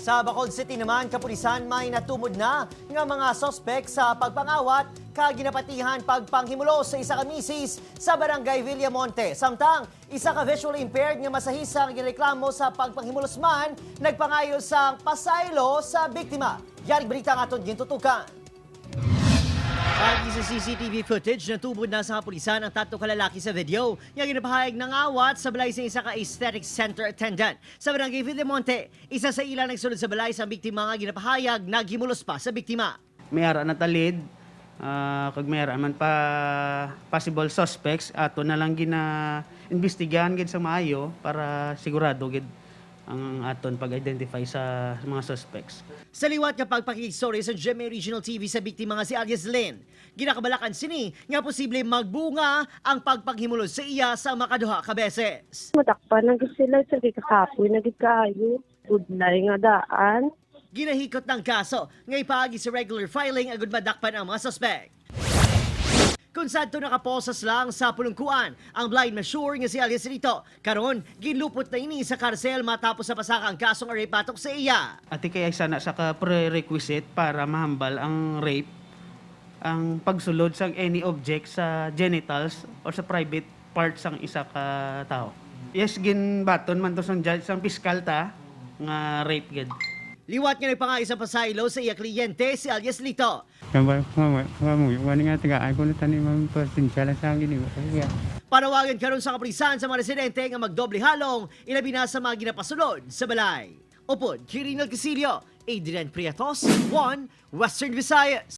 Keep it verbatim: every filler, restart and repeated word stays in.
Sa Bacolod City naman, kapulisan may natumod na nga mga suspek sa pagpangawat kag ginapatihan pagpanghimulos sa isa ka misis sa Barangay Villamonte. Samtang isa ka visually impaired nga masahista nga ginreklamo sa pagpanghimulos man nagpangayo sang pasaylo sa biktima. Yari balita ang aton gintutukan. Base sa C C T V footage, natubod na sa kapulisan ang tatlo ka lalaki sa video nga ginapahayag nangawat sa balay sa isa ka aesthetic center attendant sa Barangay Villamonte. Isa sa ila nagsulod sa balay sang biktima nga ginapahayag naghimulos pa sa biktima. May ara na talid, ah, kag may ara man pa possible suspects. Ato na lang gina-imbestigahan gid sa maayo para sigurado gid ang aton pag-identify sa mga suspects. Sa liwat nga pagpakigstorya sa G M A Regional T V sa biktima nga si alias Lynn, ginakabalakan sini nga posible magbunga ang pagpanghimulos sa iya sa makaduha ka beses. Madakpan na gid sila, sa gikapoy na gid kaayo. Budlay nga daan. Ginahikot na ang kaso nga ipaagi sa regular filing agud madakpan ang mga suspek. Kung sadto nakaposas lang sa pulungkuan ang blind mature nga si alias Lito, karon ginlupot na ini sa karsel matapos sa pasaka ang kasong rape batok sa iya. Ati kay isa na sa ka prerequisite para mahambal ang rape, ang pagsulod sang any object sa genitals or sa private parts sang isa ka tawo. Yes, ginbaton man to sang judge, sang piskal ta nga rape gid. Liwat nga nagpangayo sa pasaylo sa iya kliyente si alias Lito. Kamo, kamo, kamo, wani nga tagaan ko na tani, ma'am, pasensya lang sa akin, eh. Kaya Panawagan karon sa kapulisan sa mga residente nga magdoble halong, ilabi na sa mga ginapasulod sa balay. Upod kay Rinald Casillo, Adrian Prietos, One Western Visayas.